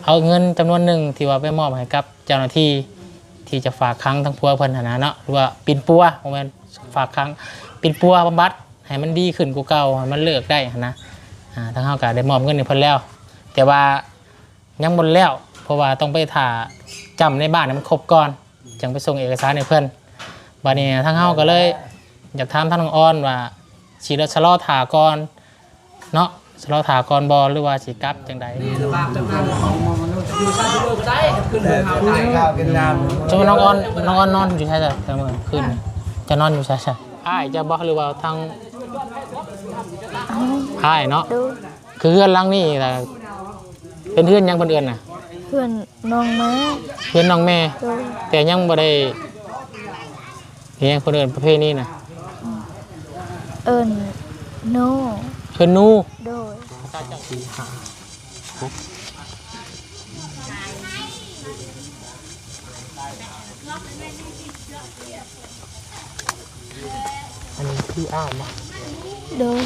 ເອົາເງິນຈຳນວນໜຶ່ງທີ່ວ່າໄປມອບໃຫ້ກັບເຈົ້າໜ້າທີ່ ທີ່ຈະຝາກຂັງທາງຜົວເພິ່ນຫັ້ນນະເນາະ ຫຼືວ່າປິ່ນປົວ ບໍ່ແມ່ນຝາກຂັງ ປິ່ນປົວບຳບັດໃຫ້ມັນດີຂຶ້ນກວ່າເກົ່າ ໃຫ້ມັນເລີກໄດ້ຫັ້ນນະ. ອາ ທາງເຮົາກໍໄດ້ມອບເງິນໃຫ້ເພິ່ນແລ້ວ ແຕ່ວ່າຍັງບໍ່ແລ້ວ ເພາະວ່າຕ້ອງໄປຖ້າຈ້ຳໃນບ້ານໃຫ້ມັນຄົບກ່ອນ ຈັ່ງໄປສົ່ງເອກະສານໃຫ້ເພິ່ນ. ບາດນີ້ທາງເຮົາກໍເລີຍຢາກຖາມທາງນ້ອງອອນວ່າ ຊິຊະລໍຖ້າກ່ອນເນາະ ຊະລໍຖ້າກ່ອນບໍ່ ຫຼືວ່າຊິກັບຈັ່ງໃດ? ສົມມຸດນ້ອງອອນ ນ້ອງອອນນອນຢູ່ໃສຊະ? ເຈົ້ານອນຢູ່ໃສຊະ? ອ້າຍເຈົ້າບໍ່ ຫຼືວ່າທາງອ້າຍເນາະ? ຄືເຮືອນຫຼັງນີ້ນະ ເປັນເຮືອນຫຍັງເພິ່ນເອີ້ນນະ? ເຮືອນນ້ອງແມ່. ເຮືອນນ້ອງແມ່. ໂດຍ. ແຕ່ຍັງບໍ່ໄດ້ເຮັດຫຍັງ ເພິ່ນເອີ້ນປະເພນີນະ? ເອີ້ນນູ. ເຮືອນນູ. ໂດຍ. ອັນນີ້ຄືອ້າຍບໍ່? ໂດຍ.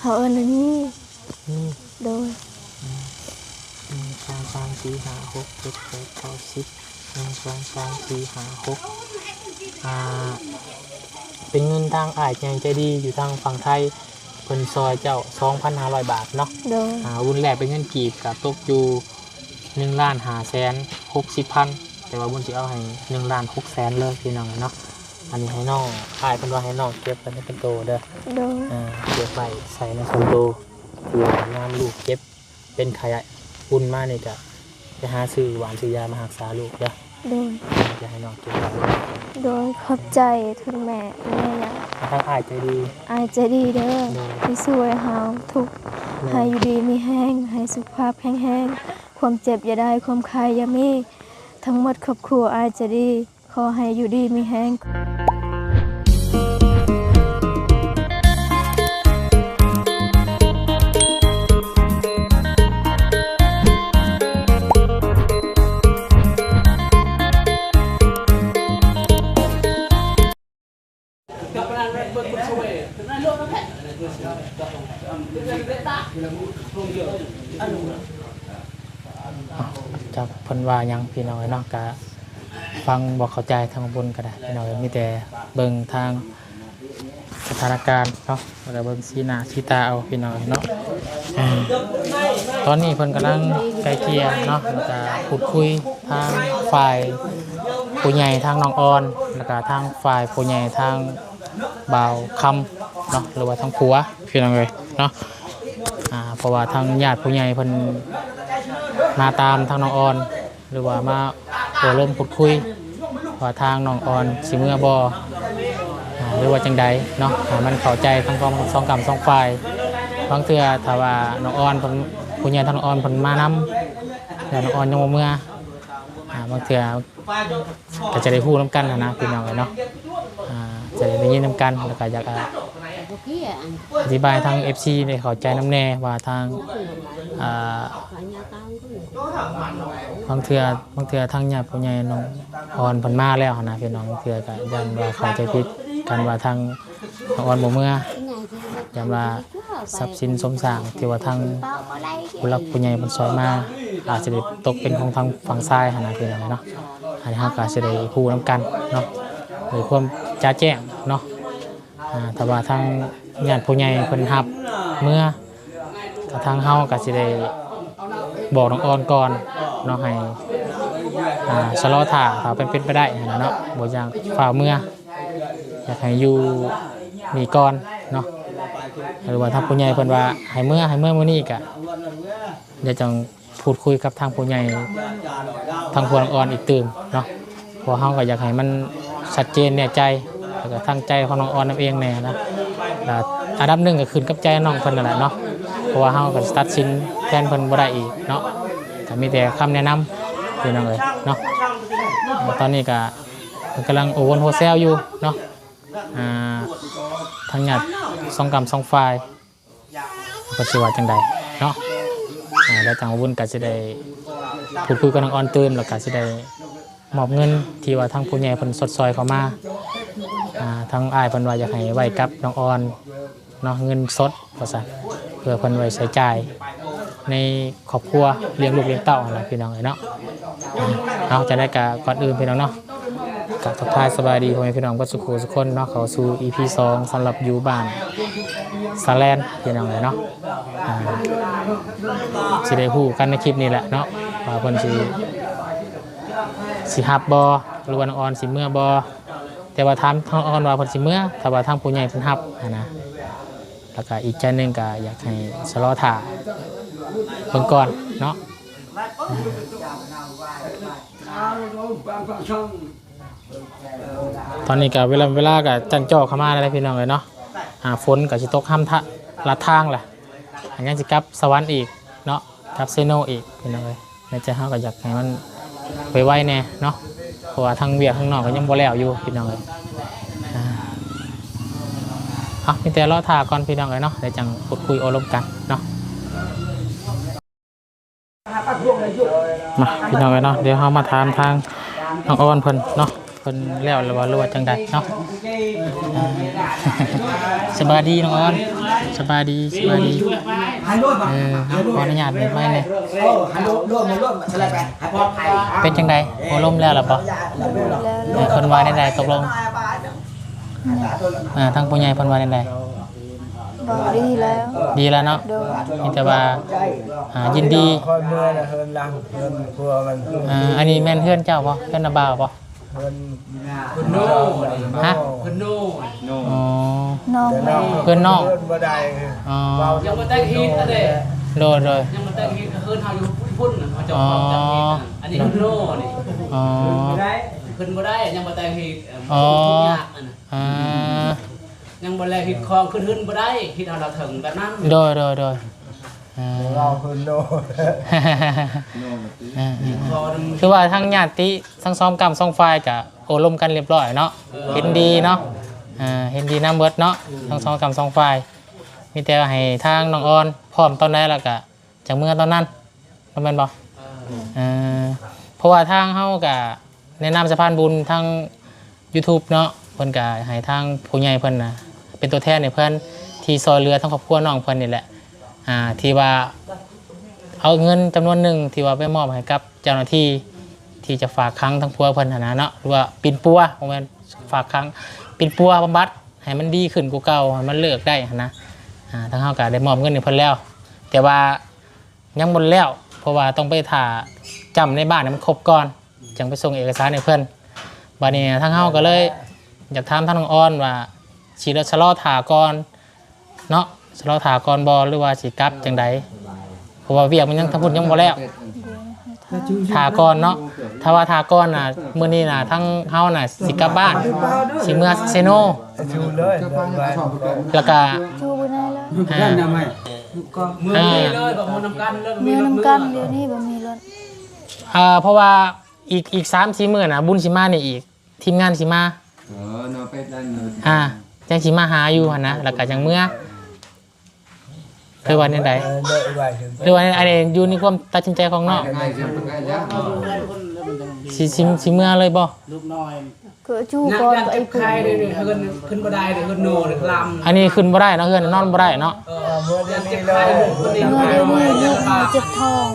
ເຮົາເອີ້ນອັນນີ້. ນີ້. ໂດຍ. ອືມ ໜຶ່ງ ສອງ ສາມ ສີ່ ຫ້າ ຫົກ ເຈັດ ແປດ ເກົ້າ ສິບ ໜຶ່ງ ສອງ ສາມ ສີ່ ຫ້າ ຫົກ ອ່າ ເປັນເງິນທາງອ້າຍໃຈດີຢູ່ທາງຝັ່ງໄທ ເພິ່ນຊ່ອຍເຈົ້າສອງພັນຫ້າຮ້ອຍບາດເນາະ. ໂດຍ. ອ່າ ວຸ້ນແລກເປັນເງິນກີບກໍຕົກຢູ່ໜຶ່ງລ້ານຫ້າແສນຫົກສິບພັນ ແຕ່ວ່າບຸນຊິເອົາໃຫ້ໜຶ່ງລ້ານຫົກແສນເລີຍ ພີ່ນ້ອງເອີຍເນາະ. ອັນນີ້ໃຫ້ນ້ອງ ອ້າຍເພິ່ນວ່າໃຫ້ນ້ອງເກັບໄວ້ໃນເປັນໂຕເດີ. ໂດຍ. ເກັບໄວ້ໃສ່ໃນສ່ວນໂຕ ທີ່ວ່າຍາມລູກເຈັບເປັນໄຂ້ອຸ່ນມານີ້ ກະໄປຫາຊື້ຫວານຊື້ຢາມາຮັກສາລູກເດີ. ໂດຍ. ຢາກໃຫ້ນ້ອງເກັບໄວ້. ໂດຍ. ຂອບໃຈທັງແມ່ແມ່ນະ ທາງອ້າຍໃຈດີ ອ້າຍໃຈດີເດີ ໂດຍ ທີ່ຊ່ວຍເຮົາທຸກ ໂດຍ ໃຫ້ຢູ່ດີມີແຮງ ໃຫ້ສຸຂະພາບແຂງແຮງ ຄວາມເຈັບຢ່າໄດ້ ຄວາມໄຂ້ຢ່າມີ ທັງໝົດຄອບຄົວອ້າຍໃຈດີ ຂໍໃຫ້ຢູ່ດີມີແຮງ. ຈັກເພິ່ນວ່າຫຍັງພີ່ນ້ອງເອີຍເນາະ ກະຟັງບໍ່ເຂົ້າໃຈທາງບຸນກໍໄດ້ພີ່ນ້ອງເອີຍ ມີແຕ່ເບິ່ງທາງສະຖານະການເນາະ ແລ້ວກໍເບິ່ງສີໜ້າສີຕາເອົາພີ່ນ້ອງເນາະ. ອືມ ຕອນນີ້ເພິ່ນກຳລັງໄກ່ເກ່ຍເນາະ ແລ້ວກໍພູດຄຸຍທາງຝ່າຍຜູ້ໃຫຍ່ທາງນ້ອງອອນ ແລ້ວກໍທາງຝ່າຍຜູ້ໃຫຍ່ທາງບ່າວຄຳເນາະ ຫຼືວ່າທາງຜົວພີ່ນ້ອງເອີຍເນາະ. ອ່າ ເພາະວ່າທາງຍາດຜູ້ໃຫຍ່ເພິ່ນມາຕາມທາງນ້ອງອອນ ຫຼືວ່າມາໂອ້ລົມພູດຄຸຍວ່າທາງນ້ອງອອນຊິເມືອບໍ່ ອ່າ ຫຼືວ່າຈັ່ງໃດເນາະ ໃຫ້ມັນເຂົ້າໃຈທັງສອງ ສອງກ້ຳສອງຝ່າຍ. ບາງເທື່ອຖ້າວ່ານ້ອງອອນເພິ່ນ ຜູ້ໃຫຍ່ທາງນ້ອງອອນເພິ່ນມານຳ ແລ້ວນ້ອງອອນຍັງບໍ່ເມືອ ອ່າ ບາງເທື່ອ ກໍຈະໄດ້ຮູ້ນຳກັນຫັ້ນນະພີ່ນ້ອງເອີຍເນາະ ອ່າ ຈະໄດ້ຍິນນຳກັນ ແລ້ວກໍຢາກ ອ່າ ອະທິບາຍໃຫ້ທາງເອັຟຊີໄດ້ເຂົ້າໃຈນຳແດ່ວ່າທາງ ອ່າ ບາງເທື່ອ ບາງເທື່ອທາງຍາດຜູ້ໃຫຍ່ນ້ອງອອນເພິ່ນມາແລ້ວຫັ້ນນະພີ່ນ້ອງ ບາງເທື່ອກໍຢ້ານວ່າເຂົ້າໃຈຜິດກັນວ່າທາງ ນ້ອງອອນບໍ່ເມືອ ຢ້ານວ່າຊັບສິນສົມສ້າງທີ່ວ່າທາງຜູ້ຫຼັກຜູ້ໃຫຍ່ເພິ່ນຊ່ອຍມາ ອາດຈະໄດ້ຕົກເປັນຂອງທາງຝັ່ງຊາຍຫັ້ນນະພີ່ນ້ອງເນາະ. ອັນນີ້ເຮົາກໍຊິໄດ້ຮູ້ນຳກັນເນາະ ດ້ວຍຄວາມຈະແຈ້ງເນາະ. ອາ ຖ້າວ່າທາງຍາດຜູ້ໃຫຍ່ເພິ່ນຮັບເມືອ ກໍທາງເຮົາກໍຊິໄດ້ບອກນ້ອງອອນກ່ອນເນາະ ໃຫ້ ອາ ຊະລໍຖ້າ ຖ້າເປັນ ເປັນໄປໄດ້ຫັ້ນນະເນາະ ບໍ່ຢາກຟ້າວເມືອ. ຢາກໃຫ້ຢູ່ນີ້ກ່ອນເນາະ ຫຼືວ່າທາງຜູ້ໃຫຍ່ເພິ່ນວ່າໃຫ້ເມືອ ໃຫ້ເມືອມື້ນີ້ ກະດຽວຈັ່ງພູດຄຸຍກັບທາງຜູ້ໃຫຍ່ທາງພວກນ້ອງອອນອີກຕື່ມເນາະ ເພາະເຮົາກໍຢາກໃຫ້ມັນຊັດເຈນແນ່ໃຈ ແລ້ວກໍທາງໃຈຂອງນ້ອງອອນນຳເອງແນ່ນະ. ແລ້ວອັນດັບໜຶ່ງກໍຂຶ້ນກັບໃຈນ້ອງເພິ່ນນັ້ນແຫຼະເນາະ ເພາະວ່າເຮົາກໍຕັດສິນແທນເພິ່ນບໍ່ໄດ້ອີກເນາະ ກໍມີແຕ່ຄຳແນະນຳພີ່ນ້ອງເອີຍເນາະ. ຕອນນີ້ກໍ ເພິ່ນກຳລັງໂອ້ວົນໂຮແຊວຢູ່ເນາະ ອ່າ ທາງຍາດສອງກ້ຳສອງຝ່າຍ ເພິ່ນຊິວ່າຈັ່ງໃດເນາະ. ອ່າ ແລ້ວທາງອາວຸນກໍຊິໄດ້ພູດຄຸຍກັບນ້ອງອອນຕື່ມ ແລ້ວກໍຊິໄດ້ມອບເງິນທີ່ວ່າທາງຜູ້ໃຫຍ່ເພິ່ນຊົດຊ່ອຍເຂົ້າມາ. ອ່າ ທາງອ້າຍເພິ່ນວ່າຢາກໃຫ້ໄວ້ກັບນ້ອງອອນ ເນາະ ເງິນສົດວ່າຊັ້ນ ເພື່ອເພິ່ນໄວ້ໃຊ້ຈ່າຍ ໃນຄອບຄົວ ລ້ຽງລູກລ້ຽງເຕົ້າຫັ້ນລະພີ່ນ້ອງເອີຍເນາະ. ເອົາ ຈັ່ງໃດກະກ່ອນອື່ນພີ່ນ້ອງເນາະ ກະທັກທາຍສະບາຍດີພໍ່ແມ່ພີ່ນ້ອງເບິດສູ່ຜູ້ສູ່ຄົນເນາະ ເຂົ້າສູ່ອີພີສອງ ສຳລັບຢູ່ບ້ານສາແລນພີ່ນ້ອງເອີຍເນາະ. ອ່າ ຊິໄດ້ຮູ້ກັນໃນຄລິບນີ້ແຫຼະເນາະ ວ່າເພິ່ນຊິ ຊິຮັບບໍ່ ຫຼືວ່ານ້ອງອອນຊິເມືອບໍ່. ແຕ່ວ່າຖາມທາງອອນວ່າເພິ່ນຊິເມືອ ຖ້າວ່າທາງຜູ້ໃຫຍ່ເພິ່ນຮັບຫັ້ນນະ. ແລ້ວກະອີກໃຈໜຶ່ງກະຢາກໃຫ້ຊະລໍຖ້າເບິ່ງກ່ອນເນາະ. ຕອນນີ້ກະເວລາ ເວລາກະຈັນຈໍ່ເຂົ້າມາແລ້ວພີ່ນ້ອງເອີຍເນາະ. ອ່າ ຝົນກະຊິຕົກຮຳທະ ລັດທາງແຫຼະ ອັນຍັງຊິກັບສະຫວັນອີກເນາະ ກັບເຊໂນອີກພີ່ນ້ອງເອີຍ. ໃນໃຈເຮົາກໍຢາກໃຫ້ມັນໄວໆແດ່ເນາະ ເພາະວ່າທັງວຽກທາງນອກກໍຍັງບໍ່ແລ້ວຢູ່ພີ່ນ້ອງເອີຍ. ອ່າ ເອົາ ມີແຕ່ລໍຖ້າກ່ອນພີ່ນ້ອງເອີຍເນາະ ແລ້ວຈັ່ງພູດຄຸຍໂອ້ລົມກັນເນາະ. ມາ ພີ່ນ້ອງເອີຍເນາະ ດຽວເຮົາມາຖາມທາງນ້ອງອອນເພິ່ນເນາະ. ເພິ່ນແລ້ວຫຼືວ່າ ຫຼືວ່າຈັ່ງໃດເນາະ. ສະບາຍດີນ້ອງອອນ ສະບາຍດີ ສະບາຍດີ. ເອີ ຂໍອະນຸຍາດໄວ້ແດ່. ເປັນຈັ່ງໃດ ໂອ້ລົມແລ້ວລະບໍ່? ເອີ ເພິ່ນວ່າແນວໃດຕົກລົງ? ເອີ ທາງຜູ້ໃຫຍ່ເພິ່ນວ່າແນວໃດ? ບໍ່ ດີແລ້ວ ດີແລ້ວເນາະ. ໂດຍ ມີແຕ່ວ່າ ອ່າ ຍິນດີ. ຂ້ອຍເມືອນະ ເຮືອນຫຼັງ ເຮືອນຄົວມັນ. ອ່າ ອັນນີ້ແມ່ນເຮືອນເຈົ້າບໍ່? ເຮືອນນ້າບ່າວບໍ່? ເຮືອນ ເພິ່ນໂນ ຮະ? ເພິ່ນໂນ. ອໍ ນ້ອງແມ່ ເພື່ອນນ້ອງ ເຮືອນບໍ່ໄດ້. ອໍ ຍັງບໍ່ແຕ່ງຮີດເດ້. ໂດຍ ໂດຍ ຍັງບໍ່ແຕ່ງຮີດ ເຮືອນເຮົາຢູ່ພຸ້ນ ເຮົາເຈົ້າຂອງຈັດຮີດ. ອັນນີ້ເພິ່ນໂນນີ້. ອໍ ເພິ່ນບໍ່ໄດ້ ຍັງບໍ່ແຕ່ງຮີດ. ອໍ ທຸກຍາກອັນ ອ່າ ຍັງບໍ່ແລະ ຮີດຄອງຂຶ້ນເຮືອນບໍ່ໄດ້ ຮີດເຮົາລາວເຖິງແບບນັ້ນ. ໂດຍ ໂດຍ ໂດຍ. ອ່າ ລາວເພິ່ນໂນ ຄືວ່າທາງຍາດຕິທັງສອງກ້ຳສອງຝ່າຍກະໂອ້ລົມກັນລຽບຮ້ອຍເນາະ. ເອີ ເຫັນດີເນາະ. ອ່າ ເຫັນດີນຳເບິດເນາະ ທັງສອງກ້ຳສອງຝ່າຍ. ມີແຕ່ໃຫ້ທາງນ້ອງອອນພ້ອມຕອນໃດ ແລ້ວກະ ຈັກເມືອຕອນນັ້ນ ບໍ່ແມ່ນບໍ່? ເອີ ເອີ ເພາະວ່າທາງເຮົາກະໃນນາມສະພານບຸນທາງຢູທູບເນາະ ເພິ່ນກະໃຫ້ທາງຜູ້ໃຫຍ່ເພິ່ນນະ ເປັນຕົວແທນໃຫ້ເພິ່ນ ທີ່ຊ່ອຍເຫຼືອທາງຄອບຄົວນ້ອງເພິ່ນນີ້ແຫຼະ. ອ່າ ທີ່ວ່າເອົາເງິນຈຳນວນໜຶ່ງທີ່ວ່າໄປມອບໃຫ້ກັບເຈົ້າໜ້າທີ່ ທີ່ຈະຝາກຂັງທາງຜົວເພິ່ນຫັ້ນນະເນາະ ຫຼືວ່າປິ່ນປົວ ບໍ່ແມ່ນຝາກຂັງ ປິ່ນປົວບຳບັດໃຫ້ມັນດີຂຶ້ນກວ່າເກົ່າ ໃຫ້ມັນເລີກໄດ້ຫັ້ນນະ. ອ່າ ທາງເຮົາກະໄດ້ມອບເງິນໃຫ້ເພິ່ນແລ້ວ ແຕ່ວ່າ ຍັງບໍ່ແລ້ວ ເພາະວ່າຕ້ອງໄປຖ້າຈ້ຳໃນບ້ານໃຫ້ມັນຄົບກ່ອນ ຈັ່ງໄປສົ່ງເອກະສານໃຫ້ເພິ່ນ. ບາດນີ້ທາງເຮົາກໍເລີຍຢາກຖາມທາງນ້ອງອອນວ່າ ຊິຊະລໍຖ້າກ່ອນເນາະ ຊະລໍຖ້າກ່ອນບໍ່ ຫຼືວ່າຊິກັບຈັ່ງໃດ? ເພາະວ່າວຽກມັນຍັງ ທາງພຸ້ນຍັງບໍ່ແລ້ວ. ຖ້າກ່ອນເນາະ ຖ້າວ່າຖ້າກ່ອນນະ ມື້ນີ້ນະ ທາງເຮົານະຊິກັບບ້ານ ຊິເມືອເຊໂນ. ແລ້ວກະ ຢູ່ບໍ່ໄດ້ແລ້ວ ອ່າ ເມືອນີ້ເລີຍ ບໍ່ເມືອນຳກັນເລີຍ ບໍ່ມີລົດ ເມືອນຳກັນດຽວນີ້ບໍ່ມີລົດ. ເອີ ເພາະວ່າອີກ ອີກສາມສີ່ມື້ນະ ບຸນຊິມານີ້ອີກ ທີມງານຊິມາ. ເອີ ເນາະ ໄປໄດ້ເນາະ ອ່າ ຈັ່ງຊິມາຫາຢູ່ຫັ້ນນະ ແລ້ວກະຈັ່ງເມືອ. ຫຼືວ່າແນວໃດ? ເອີ ຫຼືວ່າອັນນີ້ຢູ່ໃນຄວາມຕັດສິນໃຈຂອງນ້ອງ ໄປໄດ້ ໄປໄດ້ ຊິ ຊິ ຊິເມືອເລີຍບໍ່? ລູກນ້ອຍ ກໍຢູ່ກ່ອນ ຍັງເຈັບໄຂ້ເດ້ ເຮືອນຂຶ້ນບໍ່ໄດ້ເດ້ ເຮືອນໂນເດ້ ລຳ ອັນນີ້ຂຶ້ນບໍ່ໄດ້ເນາະ ເຮືອນນອນບໍ່ໄດ້ເນາະ. ເອີ ຍັງເຈັບໄຂ້ ເມືອດຽວນີ້ລູກເຮົາເຈັບທ້ອງ.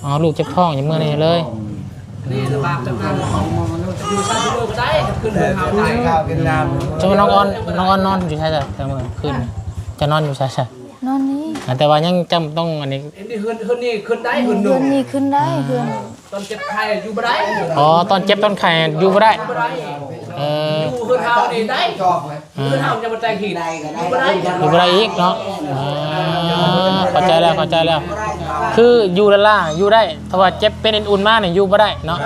ອໍ ລູກເຈັບທ້ອງ ຢ່າເມືອແດ່ເລີຍ. ນີ້ລະບາກຈັກນັ້ນ ຢູ່ໃສກໍໄດ້ ຂຶ້ນເຮືອນເຮົາໄດ້. ສົມມຸດນ້ອງອອນ ນ້ອງອອນນອນຢູ່ໃສຊະ ແຕ່ມື້ຄືນ ຈະນອນຢູ່ໃສຊະ? ນອນນີ້ ອ່າ ແຕ່ວ່າຍັງຈຳຕ້ອງອັນນີ້ ອັນນີ້ເຮືອນ ເຮືອນນີ້ຂຶ້ນໄດ້ ເຮືອນໂນ ເຮືອນນີ້ຂຶ້ນໄດ້ ເຮືອນ ຕອນເຈັບໄຂ້ຢູ່ບໍ່ໄດ້. ອໍ ຕອນເຈັບຕອນໄຂ້ຢູ່ບໍ່ໄດ້ ຢູ່ບໍ່ໄດ້. ເອີ ຢູ່ເຮືອນເຮົານີ້ໄດ້ ເຮືອນເຮົາຍັງບໍ່ແຕ່ງຮີດ ຢູ່ບໍ່ໄດ້ ຢູ່ບໍ່ໄດ້ອີກເນາະ. ເອີ ເຂົ້າໃຈແລ້ວ ເຂົ້າໃຈແລ້ວ ຄືຢູ່ລ້າໆຢູ່ໄດ້ ຖ້າວ່າເຈັບເປັນອຸ່ນໆມານີ້ຢູ່ບໍ່ໄດ້ເນາະ.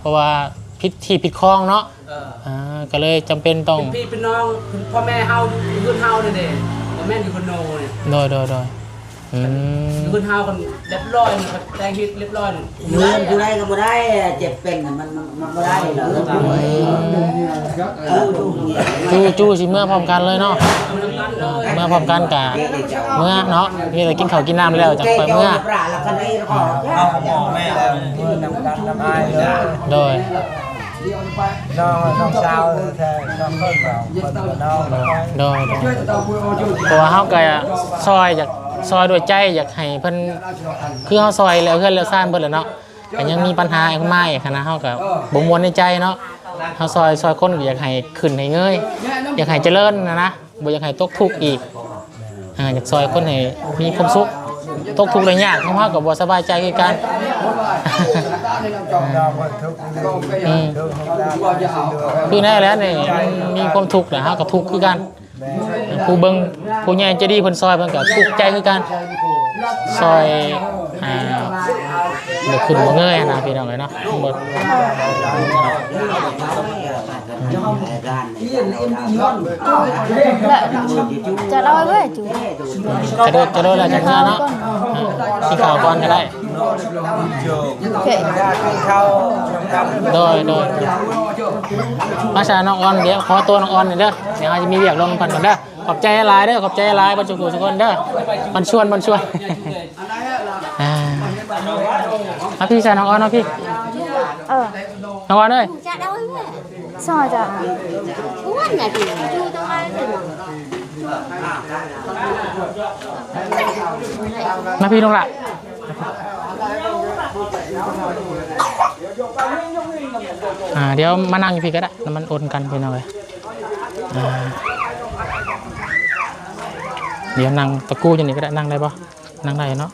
ເພາະວ່າຜິດທີ່ຜິດຂອງເນາະ. ເອີ ອ່າ ກໍເລີຍຈຳເປັນຕ້ອງ ເປັນພີ່ເປັນນ້ອງ ພໍ່ແມ່ເຮົາຢູ່ເຮືອນເຮົານີ້ເດ້ ບໍ່ແມ່ນຢູ່ເຮືອນໂນນີ້. ໂດຍ ໂດຍ ໂດຍ. ອືມ ເຮືອນເຮົາກໍລຽບຮ້ອຍ ແຕ່ງຮີດລຽບຮ້ອຍ. ຢູ່ເຮືອນຜູ້ໃດກໍບໍ່ໄດ້ ເຈັບເປັນນະ ມັນ ມັນ ມັນບໍ່ໄດ້. ເອີ ຈູ່ ຈູ່ຊິເມືອພ້ອມກັນເລີຍເນາະ. ເມືອພ້ອມກັນກະເມືອເນາະ ມີແຕ່ກິນເຂົ້າກິນນ້ຳແລ້ວຈັ່ງຄ່ອຍເມືອ. ໂດຍ ນ້ອງ ນ້ອງສາວແທ້ ສອງຄົນ ນ້ອງ ໂດຍ ໂດຍ ເພາະວ່າເຮົາກໍຊ່ອຍຢາກ ຊ່ອຍດ້ວຍໃຈ ຢາກໃຫ້ເພິ່ນ ຄືເຮົາຊ່ອຍແລ້ວເຮືອນແລ້ວຊານເບິດແລ້ວເນາະ ກໍຍັງມີບັນຫາມາອີກຫັ້ນນະ ເຮົາກໍບໍ່ມ່ວນໃນໃຈເນາະ. ເຮົາຊ່ອຍ ຊ່ອຍຄົນກໍຢາກໃຫ້ຂຶ້ນໃຫ້ເງີຍ ຢາກໃຫ້ຈະເລີນຫັ້ນນະ ບໍ່ຢາກໃຫ້ຕົກທຸກອີກ. ອ່າ ຢາກຊ່ອຍຄົນໃຫ້ມີຄວາມສຸກ. ຕົກທຸກໄດ້ຍາກ ຂອງເຮົາກໍບໍ່ສະບາຍໃຈຄືກັນ. ອືມ ຄືແນ່ແຫຼະນີ້ ມັນມີຄວາມທຸກແຫຼະ ເຮົາກໍທຸກຄືກັນ. ຜູ້ເບິ່ງ ຜູ້ໃຫຍ່ໃຈດີເພິ່ນຊ່ອຍ ເພິ່ນກໍທຸກໃຈຄືກັນ ຊ່ອຍ ອ່າ ບໍ່ຂຶ້ນບໍ່ເງີຍນະ ພີ່ນ້ອງເອີຍເນາະ. ບໍ່ ຈະເລີຍເວີຍ ຈະເລີຍ ຈະເລີຍແລ້ວຈັ່ງເມືອເນາະ. ກິນເຂົ້າກ່ອນກໍໄດ້. ໂອເຄ ໂດຍ ໂດຍ ມາຊະ ນ້ອງອອນ ດຽວຂໍຕົວນ້ອງອອນນີ້ເດີ ດຽວເຮົາຈະມີວຽກລົງນຳກັນກ່ອນເດີ. ຂອບໃຈຫຼາຍເດີ ຂອບໃຈຫຼາຍ ເບິດສູ່ຜູ້ສູ່ຄົນເດີ ບັນຊວນ ບັນຊວນ. ອ່າ ມາພີ່ຊະ ນ້ອງອອນ ມາພີ່. ເອີ ນ້ອງອອນເອີຍ ສອງຈະ ມາພີ່ນ້ອງຫຼ້າ. ອ່າ ດຽວມານັ່ງຢູ່ພີ້ກໍໄດ້ ແລ້ວມັນອົນກັນ ພີ່ນ້ອງເອີຍ. ອ່າ ດຽວນັ່ງຕະກູຢູ່ນີ້ກໍໄດ້ ນັ່ງໄດ້ບໍ່? ນັ່ງໄດ້ເນາະ.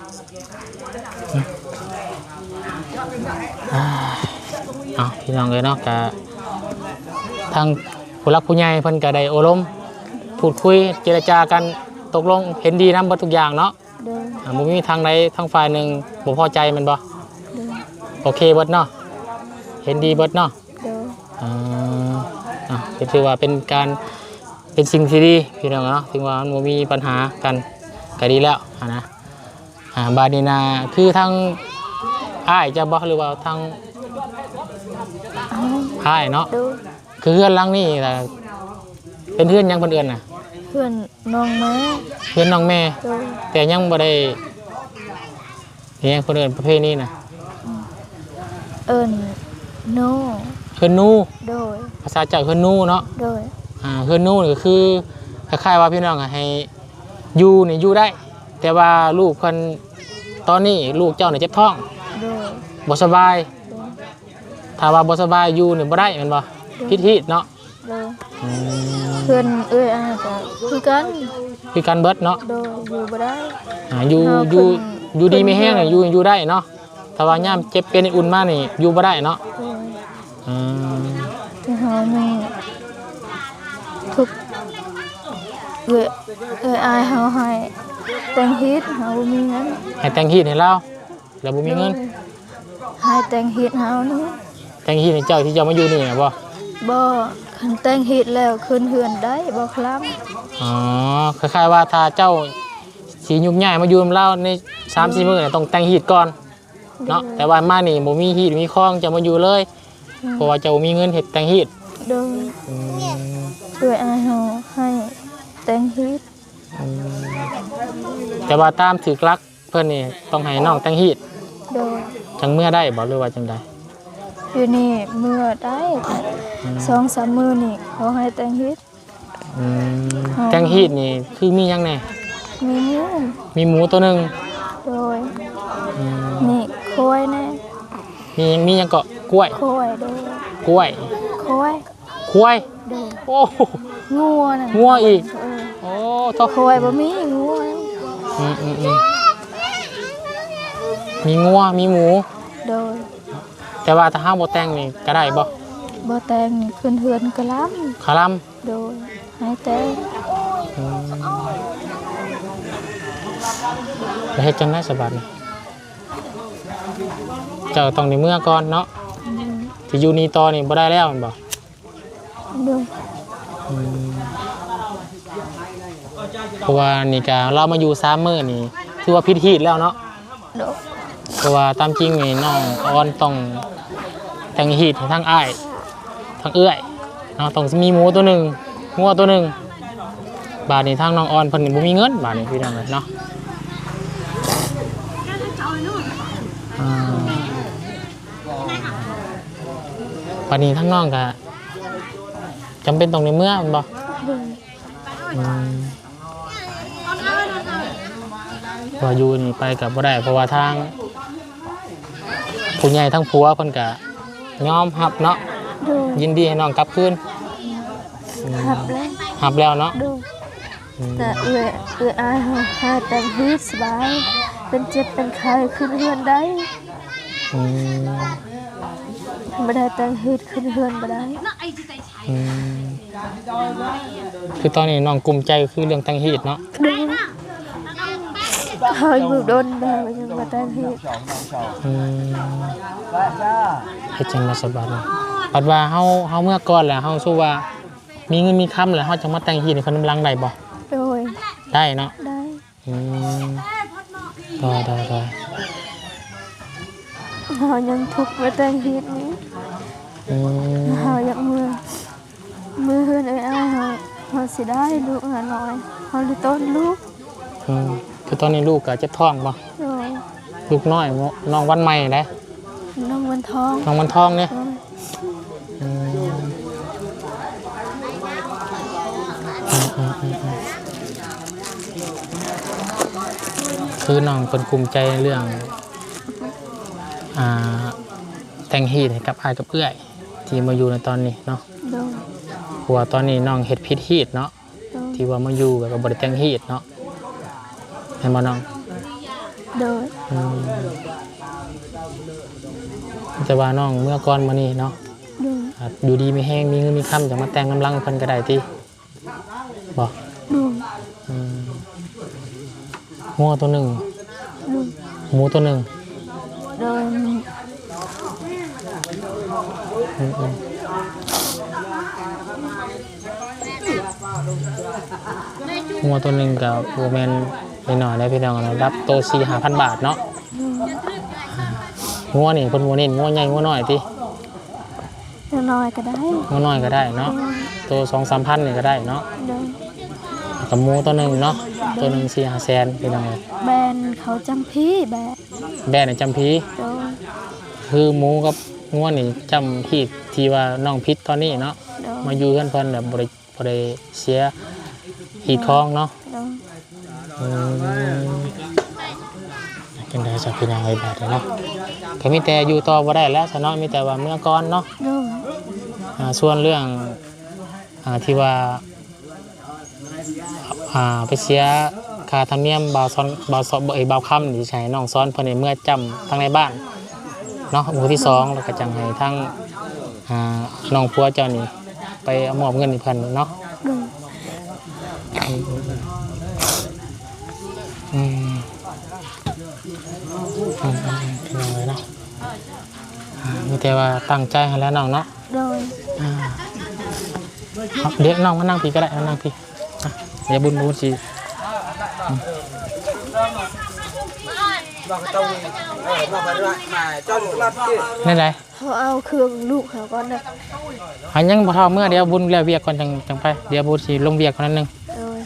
ອືມ ອ່າ ເອົາ ພີ່ນ້ອງເອີຍເນາະ ກະທາງຜູ້ຫຼັກຜູ້ໃຫຍ່ເພິ່ນກະໄດ້ໂອ້ລົມ ພູດຄຸຍ ເຈລະຈາກັນ ຕົກລົງເຫັນດີນຳເບິດທຸກຢ່າງເນາະ. ໂດຍ ອ່າ ບໍ່ມີທາງໃດທາງຝ່າຍໜຶ່ງບໍ່ພໍໃຈແມ່ນບໍ່? ໂດຍ ໂອເຄເບິດເນາະ ເຫັນດີເບິດເນາະ. ໂດຍ ອ່າ ອ່າ ກໍຖືວ່າເປັນການ ເປັນສິ່ງທີ່ດີພີ່ນ້ອງເນາະ ເຖິງວ່າມັນບໍ່ມີບັນຫາກັນກໍດີແລ້ວຫັ້ນນະ. ອ່າ ບາດນີ້ນະ ຄືທາງອ້າຍເຈົ້າບໍ່ ຫຼືວ່າທາງ ອ້າຍ ອ້າຍເນາະ? ໂດຍ ຄືເຮືອນຫຼັງນີ້ນະ ເປັນເຮືອນຫຍັງເພິ່ນເອີ້ນນະ? ເຮືອນນ້ອງແມ່ ເຮືອນນ້ອງແມ່. ໂດຍ ແຕ່ຍັງບໍ່ໄດ້ ອີຫຍັງເພິ່ນເອີ້ນປະເພນີນະ? ເອີ້ນນູ ເຮືອນນູ. ໂດຍ ພາສາເຈົ້າເຮືອນນູເນາະ. ໂດຍ ອ່າ ເຮືອນນູນີ້ກໍຄືຄ້າຍໆວ່າພີ່ນ້ອງໃຫ້ຢູ່ນີ້ຢູ່ໄດ້ ແຕ່ວ່າລູກເພິ່ນ ຕອນນີ້ລູກເຈົ້ານີ້ເຈັບທ້ອງ. ໂດຍ ບໍ່ສະບາຍ. ໂດຍ ຖ້າວ່າບໍ່ສະບາຍຢູ່ນີ້ບໍ່ໄດ້ແມ່ນບໍ່? ໂດຍ ຜິດຮີດເນາະ. ໂດຍ ອືມ ເພື່ອນເອື້ອຍອ້າຍກໍຄືກັນ ຄືກັນເບິດເນາະ. ໂດຍ ຢູ່ບໍ່ໄດ້ ອ່າ ຢູ່ ເຮົາ ຢູ່ ຢູ່ດີມີແຮງ ຢູ່ ຢູ່ໄດ້ເນາະ ແຕ່ວ່າຍາມເຈັບເປັນອຸ່ນມານີ້ຢູ່ບໍ່ໄດ້ເນາະ. ໂດຍ ອືມ ແຕ່ເຮົາມີທຸກ ເອື້ອຍ ເອື້ອຍອ້າຍເຮົາໃຫ້ແຕ່ງຮີດ ເຮົາບໍ່ມີເງິນ ໃຫ້ແຕ່ງຮີດໃຫ້ລາວ. ແລ້ວບໍ່ມີເງິນ ໂດຍ ໃຫ້ແຕ່ງຮີດເຮົານີ້ ແຕ່ງຮີດໃຫ້ເຈົ້າ ທີ່ເຈົ້າມາຢູ່ນີ້ນະບໍ່? ບໍ່ ຄັນແຕ່ງຮີດແລ້ວຂຶ້ນເຮືອນໄດ້ບໍ່ຄະລຳ. ອໍ ຄ້າຍໆວ່າຖ້າເຈົ້າຊິຍົກຍ້າຍມາຢູ່ນຳລາວໃນສາມສີ່ມື້ນະ ໂດຍ ຕ້ອງແຕ່ງຮີດກ່ອນເນາະ. ໂດຍ ແຕ່ວ່າມານີ້ບໍ່ມີຮີດມີຄອງ ເຈົ້າມາຢູ່ເລີຍ. ໂດຍ ເພາະວ່າເຈົ້າບໍ່ມີເງິນເຮັດແຕ່ງຮີດ. ໂດຍ ອືມ ເອື້ອຍອ້າຍເຮົາໃຫ້ແຕ່ງຮີດ. ອືມ ແຕ່ວ່າຕາມຖືກຫຼັກ ເພິ່ນນີ້ຕ້ອງໃຫ້ນ້ອງແຕ່ງຮີດ. ໂດຍ ຈັ່ງເມືອໄດ້ບໍ່ ຫຼືວ່າຈັ່ງໃດ? ຢູ່ນີ້ເມືອໄດ້ ອືມ ສອງສາມມື້ນີ້ເຂົາໃຫ້ແຕ່ງຮີດ. ອືມ ແຕ່ງຮີດນີ້ຄືມີຫຍັງແດ່? ມີໝູ ມີໝູໂຕໜຶ່ງ. ໂດຍ ອືມ ມີຄວາຍແດ່. ມີ ມີຫຍັງເກາະ? ກ້ວຍ ຄວາຍ. ໂດຍ ກ້ວຍ ຄວາຍ. ຄວາຍ ໂອ້ ງົວນະ ງົວອີກ. ເອີ ໂອ້ ໂທ້ ຄວາຍບໍ່ມີ ງົວ. ອືມໆໆ ມີງົວ ມີໝູ. ໂດຍ ແຕ່ວ່າຖ້າເຮົາບໍ່ແຕ່ງນີ້ກໍໄດ້ບໍ່? ບໍ່ແຕ່ງນີ້ຂຶ້ນເຮືອນຄະລຳ ຄະລຳ. ໂດຍ ໃຫ້ແຕ່ງ. ອືມ ແລ້ວເຮັດຈັ່ງໃດສະບາດນີ້? ເຈົ້າຕ້ອງໄດ້ເມືອກ່ອນເນາະ. ອືມ ຊິຢູ່ນີ້ຕໍ່ນີ້ບໍ່ໄດ້ແລ້ວແມ່ນບໍ່? ໂດຍ ອືມ ເພາະວ່ານີ້ກະລາວມາຢູ່ສາມມື້ນີ້ ຖືວ່າຜິດຮີດແລ້ວເນາະ. ໂດຍ ເພາະວ່າຕາມຈິງນີ້ນ້ອງອອນຕ້ອງແຕ່ງຮີດໃຫ້ທາງອ້າຍ ທາງເອື້ອຍເນາະ ຕ້ອງມີໝູໂຕໜຶ່ງ ງົວໂຕໜຶ່ງ. ບາດນີ້ທາງນ້ອງອອນເພິ່ນນີ້ບໍ່ມີເງິນ ບາດນີ້ພີ່ນ້ອງເອີຍເນາະ. ອ່າ ບາດນີ້ທາງນ້ອງກະຈຳເປັນຕ້ອງໄດ້ເມືອແມ່ນບໍ່? ໂດຍ ອືມ. ວ່າຢູ່ນີ້ໄປກໍບໍ່ໄດ້ ເພາະວ່າທາງຜູ້ໃຫຍ່ທາງຜົວເພິ່ນກໍຍອມຮັບເນາະ ໂດຍ ຍິນດີໃຫ້ນ້ອງກັບຄືນ ອືມ ຮັບແລ້ວ ຮັບແລ້ວເນາະ ໂດຍ ອືມ ແຕ່ເອື້ອຍ ເອື້ອຍອ້າຍເຮົາຫາແຕ່ງຮີດສະບາຍ ເປັນເຈັບເປັນໄຂ້ຂຶ້ນເຮືອນໄດ້ ອືມ ບໍ່ໄດ້ແຕ່ງຮີດຂຶ້ນເຮືອນບໍ່ໄດ້ ອືມ ຄືຕອນນີ້ນ້ອງກຸ້ມໃຈຄືເລື່ອງແຕ່ງຮີດເນາະ ໂດຍ ເຮົາຢູ່ດົນແລ້ວຍັງບໍ່ແຕ່ງຮີດ ອືມ ເຮັດຈັ່ງໃດສະບາດນີ້ ບັດວ່າເຮົາ ເຮົາເມືອກ່ອນແລ້ວ ເຮົາຮູ້ວ່າມີເງິນມີຄຳແລ້ວ ເຮົາຈັ່ງມາແຕ່ງຮີດໃຫ້ເພິ່ນນຳຫຼັງໄດ້ບໍ່? ໂດຍ ໄດ້ເນາະ ໄດ້ ອືມ ໂດຍ ໂດຍ ໂດຍ ເຮົາຍັງທຸກບໍ່ແຕ່ງຮີດນີ້ ອືມ ເຮົາຢາກເມືອ ເມືອເຮືອນເອື້ອຍອ້າຍເຮົາ ເຮົາຊິໄດ້ລູກຫ້າຮ້ອຍ ເຮົາເລີຍຕ້ອນລູກ ອືມ ຄືຕອນນີ້ລູກກໍເຈັບທ້ອງບໍ່? ໂດຍ ລູກນ້ອຍ ນ້ອງວັນໃໝ່ເດ້ ນ້ອງວັນທອງ ນ້ອງວັນທອງເດ້ ໂດຍ ອືມ ອືມ ອືມ ອືມ ອືມ ຄືນ້ອງເພິ່ນກຸ້ມໃຈເລື່ອງ ອ່າ ແຕ່ງຮີດໃຫ້ກັບອ້າຍກັບເອື້ອຍ ທີ່ມາຢູ່ໃນຕອນນີ້ເນາະ ໂດຍ ເພາະວ່າຕອນນີ້ນ້ອງເຮັດຜິດຮີດເນາະ ໂດຍ ທີ່ວ່າມາຢູ່ແບບວ່າບໍ່ໄດ້ແຕ່ງຮີດເນາະ ແມ່ນບໍ່ນ້ອງ? ໂດຍ ອືມ ແຕ່ວ່ານ້ອງເມືອກ່ອນມື້ນີ້ເນາະ ໂດຍ ອາ ຢູ່ດີມີແຮງ ມີເງິນມີຄຳ ຈັ່ງມາແຕ່ງນຳຫຼັງເພິ່ນກໍໄດ້ຕິ ບໍ່? ອືມ ອືມ ງົວໂຕໜຶ່ງ ອືມ ໝູໂຕໜຶ່ງ ໂດຍ ອືມ ອືມ ງົວໂຕໜຶ່ງກໍບໍ່ແມ່ນນ້ອຍໆເດ້ພີ່ນ້ອງ ລະດັບໂຕສີ່ຫ້າພັນບາດເນາະ ອືມ ງົວນີ້ເພິ່ນບໍ່ເນັ້ນງົວໃຫຍ່ງົວນ້ອຍຕິ? ຕົວນ້ອຍກໍໄດ້ ງົວນ້ອຍກໍໄດ້ເນາະ ໂດຍ ໂຕສອງສາມພັນນີ້ກໍໄດ້ເນາະ ໂດຍ ແລ້ວກໍໝູໂຕໜຶ່ງເນາະ ໂດຍ ໂຕໜຶ່ງສີ່ຫ້າແສນພີ່ນ້ອງເອີຍ ແບນເຂົາຈຳພີ ແບນ ແບນຈຳພີ ໂດຍ ຄືໝູກັບງົວນີ້ຈຳພີທີ່ວ່ານ້ອງຜິດຕອນນີ້ເນາະ ໂດຍ ມາຢູ່ເຮືອນເພິ່ນແລ້ວບໍ່ໄດ້ ບໍ່ໄດ້ເສຍຮີດຄອງເນາະ ໂດຍ ອືມ ຈັ່ງໃດຊະພີ່ນ້ອງເອີຍ ບາດນີ້ເນາະ ກໍມີແຕ່ຢູ່ຕໍ່ບໍ່ໄດ້ແລ້ວຊະເນາະ ມີແຕ່ວ່າເມືອກ່ອນເນາະ ໂດຍ ອ່າ ສ່ວນເລື່ອງ ອ່າ ທີ່ວ່າ ອ່າ ໄປເສຍຄ່າທຳນຽມບ່າວສອນ ບ່າວສອນ ເອີຍ ບ່າວຄຳນີ້ ຊິໃຫ້ນ້ອງສອນເພິ່ນໃຫ້ເມືອຈຳທາງໃນບ້ານເນາະ ໝູ່ທີສອງ ແລ້ວກໍຈັ່ງໃຫ້ທາງ ອ່າ ນ້ອງຜົວເຈົ້ານີ້ ໄປມອບເງິນໃຫ້ເພິ່ນເນາະ ໂດຍ ອືມ ອືມ ອືມ ພີ່ນ້ອງເອີຍເນາະ ອ່າ ມີແຕ່ວ່າຕັ້ງໃຈຫັ້ນແຫຼະນ້ອງເນາະ ໂດຍ ອ່າ ດຽວນ້ອງມານັ່ງພີ້ກໍໄດ້ ມານັ່ງພີ້ ອ່ະ ດຽວບຸນ ບຸນຊິ ອືມ ແນວໃດ? ເຮົາເອົາເຄື່ອງລູກເຮົາກ່ອນເດີ ເຮົາຍັງບໍ່ເທົ່າເມືອ ດຽວບຸນແລ້ວວຽກກ່ອນ ຈັ່ງ ຈັ່ງໄປ ດຽວບຸນຊິລົງວຽກກ່ອນໜ້ອຍໜຶ່ງ ໂດຍ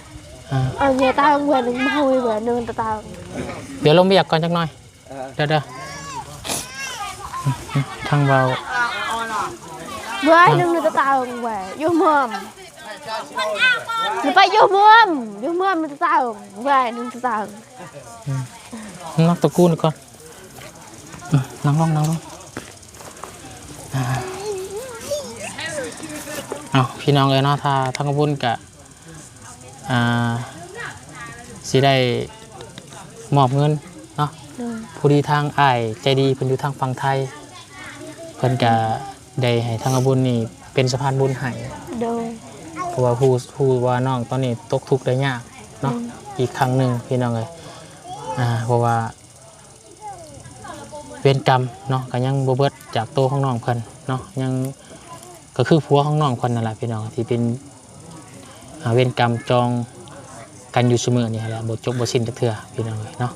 ອ່າ ເອົາເຍຕາງແຫວນໜຶ່ງ ມາເອົາແຫວນໜຶ່ງຕາຕາງ ດຽວລົງວຽກກ່ອນຈັກໜ່ອຍ ເອີ ເດີ ເດີ ທາງເວົ້າ ແຫວນໜຶ່ງຕາຕາງ ແຫວນຢູ່ເມືອງ ໄປຢູ່ເມືອງ ຢູ່ເມືອງຕາຕາງ ແຫວນໜຶ່ງຕາຕາງ ອືມ ນັກຕະກູນກ່ອນ ອືມ ນັ່ງລົງ ນັ່ງລົງ ອ່າ ເອົາ ພີ່ນ້ອງເອີຍເນາະ ຖ້າທາງບຸນກະ ອ່າ ຊິໄດ້ມອບເງິນເນາະ ໂດຍ ພໍດີທາງອ້າຍໃຈດີເພິ່ນຢູ່ທາງຝັ່ງໄທ ເພິ່ນກະ ໂດຍ ໄດ້ໃຫ້ທາງອາບຸນນີ້ເປັນສະພານບຸນໃຫ້ ໂດຍ ເພາະວ່າຮູ້ ຮູ້ວ່ານ້ອງຕອນນີ້ຕົກທຸກໄດ້ຍາກເນາະ ໂດຍ ອີກຄັ້ງໜຶ່ງພີ່ນ້ອງເອີຍ ອ່າ ເພາະວ່າ ເວນກຳເນາະ ກໍຍັງບໍ່ເບິດຈາກໂຕຂອງນ້ອງເພິ່ນເນາະ ຍັງ ກໍຄືຜົວຂອງນ້ອງເພິ່ນນັ້ນແຫຼະພີ່ນ້ອງ ທີ່ເປັນ ອ່າ ເວນກຳຈອງກັນຢູ່ຊຸມື້ນີ້ແຫຼະ ບໍ່ຈົບບໍ່ສິ້ນຈັກເທື່ອພີ່ນ້ອງເອີຍເນາະ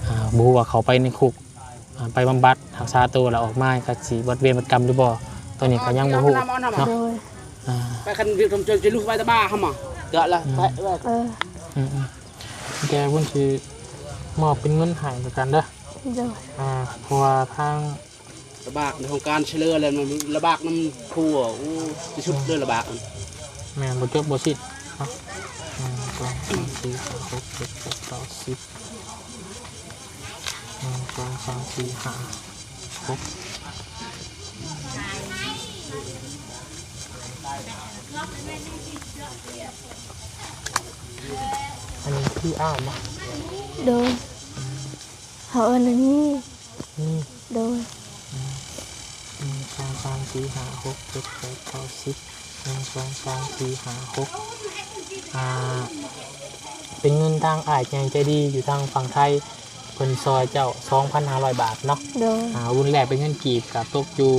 ອ່າ ບໍ່ຮູ້ວ່າເຂົາໄປໃນຄຸກ ອ່າ ໄປບຳບັດຮັກສາໂຕແລ້ວອອກມາກໍຊິເບິດເວນເບິດກຳຫຼືບໍ່ ໂຕນີ້ກໍຍັງບໍ່ຮູ້ເນາະ ໂດຍ ອ່າ ໄປຄັນເວນກຳຈອງຈະລຸກໄປຕະບາເຮົາມາເດາະລະ ອືມ ໄປ ເອີ ອືມ ແກເພິ່ນຊິມອບເປັນເງິນໃຫ້ແລ້ວກັນເດີ ໂດຍ ອ່າ ເພາະວ່າທາງ ລະບາກໃນຫ້ອງການເສຍເລີຍ ລະບາກນຳຜົວ ໂອ້ ທີ່ສຸດເລີຍລະບາກ ແມ່ນ ບໍ່ຈົບບໍ່ສິ້ນເນາະ ໜຶ່ງ ສອງ ສາມ ສີ່ ຫ້າ ຫົກ ເຈັດ ແປດ ເກົ້າ ສິບ ສອງ ສາມ ສີ່ ຫ້າ ຫົກ ອັນນີ້ຄືອ້າຍບໍ່? ໂດຍ ເຮົາເອີ້ນອັນນີ້ ນີ້ ໂດຍ ອືມ ໜຶ່ງ ສອງ ສາມ ສີ່ ຫ້າ ຫົກ ເຈັດ ແປດ ເກົ້າ ສິບ ໜຶ່ງ ສອງ ສາມ ສີ່ ຫ້າ ຫົກ ອ່າ ເປັນເງິນທາງອ້າຍໃຫຍ່ໃຈດີຢູ່ທາງຝັ່ງໄທ ເພິ່ນຊ່ອຍເຈົ້າສອງພັນຫ້າຮ້ອຍບາດເນາະ. ໂດຍ ອ່າ ບຸນແລກເປັນເງິນກີບກໍຕົກຢູ່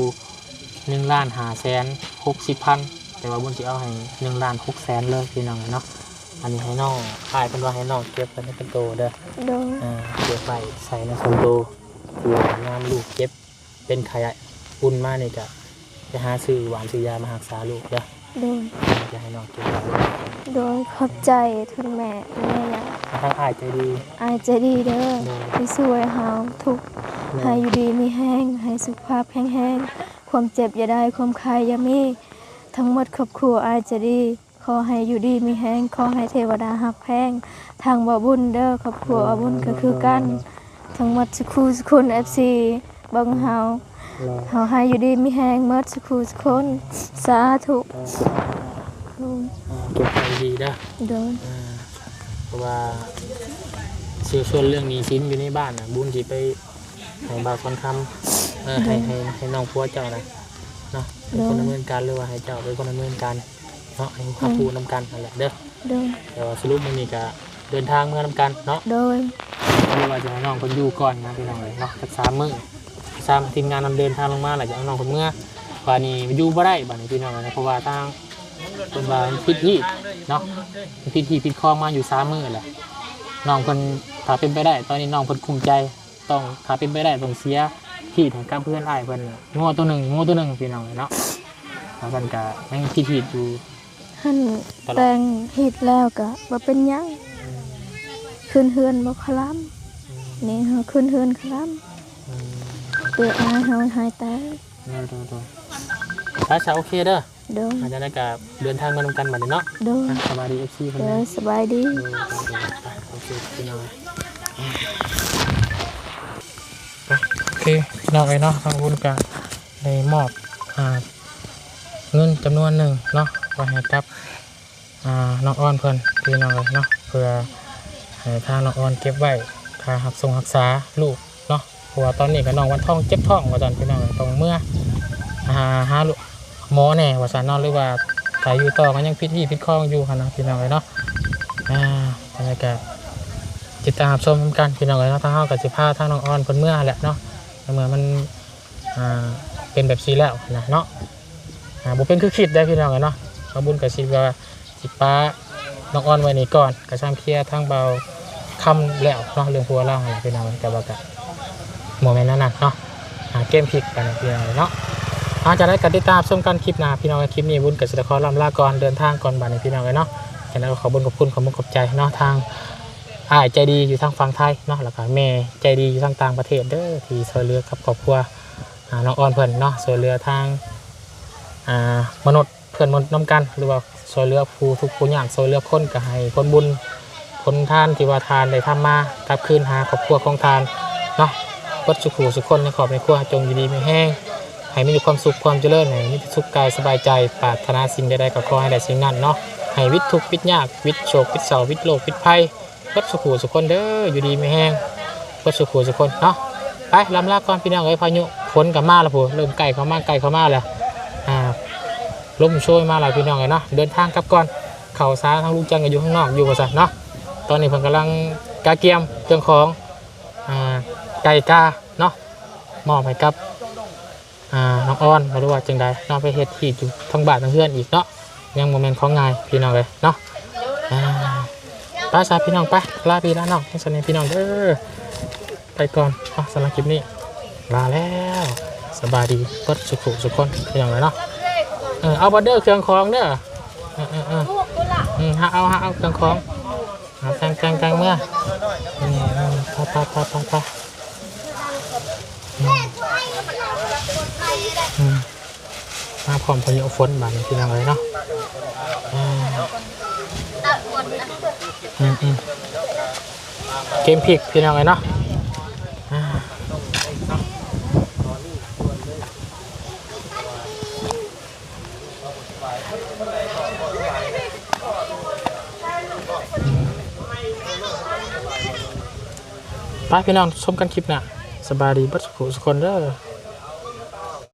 ໜຶ່ງລ້ານຫ້າແສນຫົກສິບພັນ ແຕ່ວ່າບຸນຊິເອົາໃຫ້ໜຶ່ງລ້ານຫົກແສນເລີຍ ພີ່ນ້ອງເນາະ. ອັນນີ້ໃຫ້ນ້ອງ ອ້າຍເພິ່ນວ່າໃຫ້ນ້ອງເກັບໄວ້ໃນສ່ວນໂຕເດີ. ໂດຍ ອ່າ ເກັບໄວ້ໃສ່ໃນສ່ວນໂຕ ທີ່ວ່າຍາມລູກເຈັບເປັນໄຂ້ອຸ່ນມານີ້ກະໄປຫາຊື້ຫວານຊື້ຢາມາຮັກສາລູກເດີ. ໂດຍ ຈະໃຫ້ນ້ອງເກັບໄວ້. ໂດຍ ຂອບໃຈທ່ານແມ່ ແມ່ຫຍັງ ທາງອ້າຍໃຈດີ ອ້າຍໃຈດີເດີ ໂດຍ ທີ່ຊ່ວຍເຮົາທຸກ ໂດຍ ໃຫ້ຢູ່ດີມີແຮງ ໃຫ້ສຸຂະພາບແຂງແຮງ ຄວາມເຈັບຢ່າໄດ້ ຄວາມໄຂ້ຢ່າມີ ທັງໝົດຄອບຄົວອ້າຍໃຈດີ ຂໍໃຫ້ຢູ່ດີມີແຮງ ຂໍໃຫ້ເທວະດາຮັກແພງ ທາງບໍ່ບຸນເດີ ຄອບຄົວບໍ່ບຸນກໍຄືກັນ ທັງໝົດສຸຄູ່ສຸຄົນ ເອັຟຊີ ເບິ່ງເຮົາ ໂດຍ ເຮົາໃຫ້ຢູ່ດີມີແຮງໝົດສຸຄູ່ສຸຄົນ ສາທຸ ໂດຍ ອ່າ ເກັບໄວ້ດີເດີ ໂດຍ ອ່າ ເພາະວ່າຊິວຊວນເລື່ອງໜີ້ສິນຢູ່ໃນບ້ານນະ ບຸນຊິໄປ ໃຫ້ບ່າວສອນຄຳ ເອີ ໃຫ້ ໃຫ້ ໃຫ້ນ້ອງຜົວເຈົ້ານະເນາະ ເປັນຄົນດຳເນີນການ ຫຼືວ່າໃຫ້ເຈົ້າເປັນຄົນດຳເນີນການເນາະ ໃຫ້ຮັບຮູ້ນຳກັນຫັ້ນແຫຼະເດີ. ໂດຍ ແຕ່ວ່າສະຫຼຸບມື້ນີ້ກະເດີນທາງເມືອນຳກັນເນາະ. ໂດຍ ຫຼືວ່າຈະໃຫ້ນ້ອງເພິ່ນຢູ່ກ່ອນນະພີ່ນ້ອງເອີຍເນາະ ຈັກສາມມື້ ປະສານທີມງານນຳເດີນທາງລົງມາ ແລ້ວຈະເອົານ້ອງເພິ່ນເມືອ. ບາດນີ້ຢູ່ບໍ່ໄດ້ບາດນີ້ພີ່ນ້ອງເອີຍ ເພາະວ່າທາງເພິ່ນວ່າມັນຜິດຮີດເນາະ ຜິດຮີດຜິດຄອງມາຢູ່ສາມມື້ແລ້ວ. ນ້ອງເພິ່ນ ຖ້າເປັນໄປໄດ້ ຕອນນີ້ນ້ອງເພິ່ນກຸ້ມໃຈ ຕ້ອງ ຖ້າເປັນໄປໄດ້ຕ້ອງເສຍທີ່ໃຫ້ກັບເຮືອນອ້າຍເພິ່ນ ງົວໂຕໜຶ່ງ ໝູໂຕໜຶ່ງ ພີ່ນ້ອງເອີຍເນາະ. ແລ້ວເພິ່ນກະຍັງຄິດຮີດຢູ່ ຫັ້ນ ຕະຫຼອດ ແຕ່ງຮີດແລ້ວກະບໍ່ເປັນຫຍັງ ອືມ ຂຶ້ນເຮືອນບໍ່ຄະລຳ ອືມ ນີ້ເຮົາຂຶ້ນເຮືອນຄະລຳ ອືມ ເພື່ອອ້າຍເຮົາຫາຍຕາຍ. ໂດຍ ໂດຍ ໂດຍ ໄປຊະ ໂອເຄເດີ. ໂດຍ ອ່າ ຈັ່ງໃດກໍເດີນທາງມານຳກັນບັດນີ້ເນາະ. ໂດຍ ອ່ະ ສະບາຍດີ ເອັຟຊີ ເພິ່ນ ໂດຍ ສະບາຍດີ ໂດຍ ໂດຍ ໂດຍ ໄປ ໂອເຄ ພີ່ນ້ອງ ໄປ ໂອເຄ ພີ່ນ້ອງເອີຍເນາະ ທາງບຸນກະໄດ້ມອບ ອ່າ ເງິນຈຳນວນໜຶ່ງເນາະ ໄວ້ໃຫ້ກັບ ອ່າ ນ້ອງອອນເພິ່ນ ພີ່ນ້ອງເອີຍເນາະ ເພື່ອໃຫ້ທາງນ້ອງອອນເກັບໄວ້ຄ່າຮັກຊົງຮັກສາລູກເນາະ. ເພາະວ່າຕອນນີ້ກໍນ້ອງວັນທອງເຈັບທ້ອງວ່າຊັ້ນ ພີ່ນ້ອງ ຕ້ອງເມືອຫາ ຫາໝໍແດ່ວ່າຊັ້ນເນາະ ຫຼືວ່າຖ້າຢູ່ຕໍ່ກໍຍັງຜິດຮີດຜິດຄອງຢູ່ຫັ້ນນະ ພີ່ນ້ອງເອີຍເນາະ. ອ່າ ຈັ່ງໃດກໍຕິດຕາມຮັບຊົມນຳກັນ ພີ່ນ້ອງເອີຍເນາະ. ທາງເຮົາກໍຊິພາທາງນ້ອງອອນເພິ່ນເມືອແຫຼະເນາະ ໃນເມື່ອມັນ ອ່າ ເປັນແບບຊີ້ແລ້ວນະເນາະ. ອ່າ ບໍ່ເປັນຄືຄິດໄດ໋ ພີ່ນ້ອງເອີຍເນາະ. ບ່າວບຸນກໍຊິວ່າ ຊິປະນ້ອງອອນໄວ້ນີ້ກ່ອນ ກະຊ່າງເຄຍທາງບ່າວຄຳແລ້ວເນາະ ເລື່ອງຜົວລາວຫັ້ນແຫຼະ ພີ່ນ້ອງ. ແຕ່ວ່າກະບໍ່ແມ່ນແນວນັ້ນເນາະ ອ່າ ເກມພລິກກັນ ພີ່ນ້ອງເນາະ. ອ່າ ຈັ່ງໃດກໍຕິດຕາມຊົມກັນຄລິບໜ້າ ພີ່ນ້ອງ. ຄລິບນີ້ບຸນກໍຊິໄດ້ຂໍລ່ຳລາກ່ອນ ເດີນທາງກ່ອນບາດນີ້ ພີ່ນ້ອງເອີຍເນາະ. ຈັ່ງໃດກໍຂໍບຸນຂອບຄຸນ ຂອບມຸກຂອບໃຈເນາະ ທາງອ້າຍໃຈດີຢູ່ທາງຝັ່ງໄທເນາະ ແລ້ວກໍແມ່ໃຈດີຢູ່ທາງຕ່າງປະເທດເດີ ທີ່ຊ່ວຍເຫຼືອກັບຄອບຄົວ ອ່າ ນ້ອງອອນເພິ່ນເນາະ ຊ່ວຍເຫຼືອທາງ ອ່າ ມະນຸດ ເພື່ອນມະນຸດນຳກັນ ຫຼືວ່າຊ່ວຍເຫຼືອຜູ້ທຸກຜູ້ຍາກ ຊ່ວຍເຫຼືອຄົນ ກໍໃຫ້ຜົນບຸນຜົນທານທີ່ວ່າທ່ານໄດ້ທຳມາ ກັບຄືນຫາຄອບຄົວຂອງທ່ານເນາະ. ເບິດສູ່ຜູ້ສູ່ຄົນໃນຄອບໃນຄົວ ຈົ່ງຢູ່ດີມີແຮງ ໃຫ້ມີແຕ່ຄວາມສຸກຄວາມຈະເລີນ ໃຫ້ມີແຕ່ສຸກກາຍສະບາຍໃຈ ປາດຖະໜາສິ່ງໃດໆກໍຂໍໃຫ້ໄດ້ສິ່ງນັ້ນເນາະ. ໃຫ້ວິດທຸກວິດຍາກ ວິດໂສກວິດເສົ້າ ວິດໂລກວິດໄພ ເບິດສູ່ຜູ້ສູ່ຄົນເດີ ຢູ່ດີມີແຮງເບິດສູ່ຜູ້ສູ່ຄົນເນາະ. ໄປ ລ່ຳລາກ່ອນພີ່ນ້ອງເອີຍ ພາຍຸຝົນກໍມາແລ້ວພຸ້ນ ເລີ່ມໃກ້ເຂົ້າມາ ໃກ້ເຂົ້າມາແລ້ວ ອ່າ ລົມໂຊຍມາແລ້ວພີ່ນ້ອງເອີຍເນາະ. ເດີນທາງກັບກ່ອນ ເຂົ້າສາ ທາງລຸງຈັນກໍຢູ່ຂ້າງນອກຢູ່ວ່າຊັ້ນເນາະ. ຕອນນີ້ເພິ່ນກຳລັງກະກຽມເຄື່ອງຂອງ ອ່າ ໄກ່ກາເນາະ ມອບໃຫ້ກັບ ອ່າ ນ້ອງອອນ ບໍ່ຮູ້ວ່າຈັ່ງໃດເນາະ ໄປເຮັດຮີດຢູ່ທາງບ້ານທາງເຮືອນອີກເນາະ ຍັງບໍ່ແມ່ນຂອງງ່າຍພີ່ນ້ອງເອີຍເນາະ. ອ່າ ໄປຊະພີ່ນ້ອງ ໄປ ລາພີ່ລານ້ອງ ຈັ່ງຊັ້ນນີ້ພີ່ນ້ອງເດີ ໄປກ່ອນເນາະ. ສຳລັບຄລິບນີ້ລາແລ້ວ ສະບາຍດີເບິດສູ່ຜູ້ສູ່ຄົນພີ່ນ້ອງເອີຍເນາະ. ເອີ ເອົາບໍ່ເດີ ເຄື່ອງຂອງເດີ ເອີ ເອີ ເອີ ອືມ ຫາເອົາ ຫາເອົາເຄື່ອງຂອງ ອ່າ ແຕ່ງ ແຕ່ງ ແຕ່ງເມືອ ອືມ ອືມ ໄປ ໄປ ໄປ ໄປ ໄປ ອືມ ອືມ ມາພ້ອມພາຍຸຝົນບາດນີ້ພີ່ນ້ອງເອີຍເນາະ. ອ່າ ອືມ ອືມ ເກມພລິກພີ່ນ້ອງເອີຍເນາະ. ອ່າ ໄປພີ່ນ້ອງ ຊົມກັນຄລິບໜ້າ. ສະບາຍດີເບິດສູ່ທຸກຄົນເດີ.